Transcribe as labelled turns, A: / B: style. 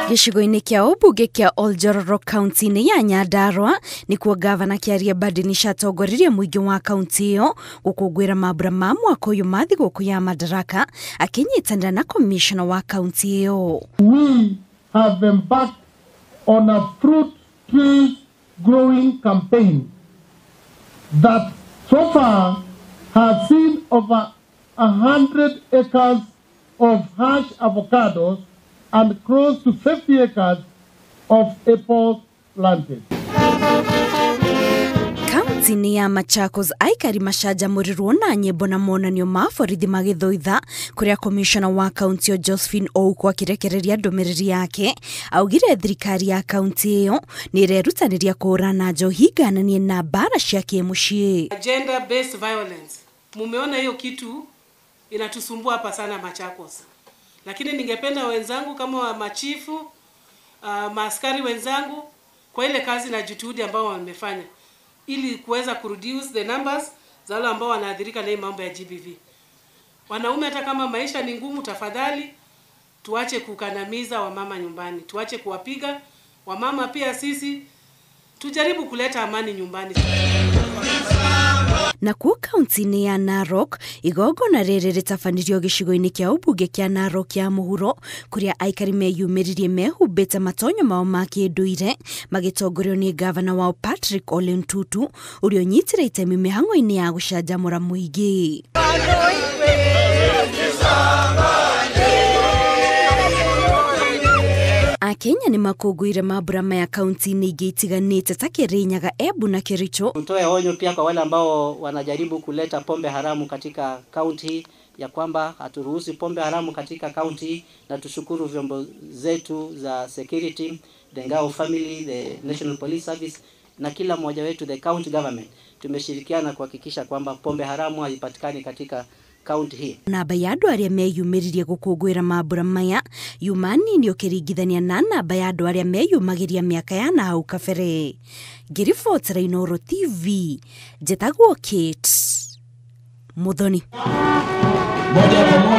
A: Gĩcigo-inĩ kĩa ũmbunge kĩa Oljororok kaunti-inĩ ya Nyandarua nĩkuo gavana Kĩaria Badinisha atongoririe mũingĩ wa kaunti ĩyo gũkũngũĩra mambura ma mwaka ũyũ ma thigũkũ ya Madaraka akĩnyitanĩra na commissioner wa kaunti ĩyo.
B: We have embarked on a fruit trees growing campaign that so far has seen over 100 acres of harsh avocados and close to 50 acres of apples planted.
A: Kaunti-inĩ ya Machakos aikari macanjamũrirwo na nyĩmbo na monanio ma borithi magĩthũitha kũrĩa commissioner wa kaunti ĩyo Josephine Ouko akĩrekereria ndũmĩrĩri yake augire thirikari ya kaunti ĩyo nĩ ĩrerutanĩria kũhũrana njohi ngananie na mbara cia kĩmũciĩ.
C: Gender based violence, mumeona hiyo kitu inatusumbua hapa sana Machakos, lakini ningependa wenzangu kama wa machifu, maaskari wenzangu kwa ile kazi na juhudi ambao wamefanya ili kuweza kureduce the numbers za wale ambao wanaathirika na hii mambo ya GBV. Wanaume, hata kama maisha ni ngumu, tafadhali tuache kukandamiza wamama nyumbani, tuache kuwapiga wamama. Pia sisi tujaribu kuleta amani nyumbani.
A: Na kuo kaunti-inĩ ya Narok igongona rĩrĩ rĩtabanirio gĩcigo-inĩ kĩa ũmbunge kĩa Narok ya mũhuro kũrĩa aikari meyumĩririe mehumbĩte matonyo mao ma kĩndũire magĩtongorio nĩ gavana wao Patrick Ole Ntutu ũrĩa ũnyitire itemi mĩhang'o-inĩ ya gũcanjamũra mũingĩ. Akenya nĩ makũngũĩire mambura maya kaunti-inĩ ingĩ itiganĩte ta Kirinyaga, Embu na Kericho.
D: Tutoe onyo pia kwa wale ambao wanajaribu kuleta pombe haramu katika kaunti ya kwamba haturuhusi pombe haramu katika kaunti, na tushukuru vyombo zetu za security, the Ngao family, the National Police Service na kila mmoja wetu, the county government, tumeshirikiana kuhakikisha kwamba pombe haramu haipatikani katika kaunti hii.
A: Namba ya andũ arĩa meyumĩririe gũkũngũĩra mambura maya yuma nini ũkĩringithania na namba ya andũ arĩa meyumagĩria mĩaka ya nahau kabere. Ngĩribotera Inooro TV, njĩtagwo Kate Muthoni.
E: Moja kwa moja.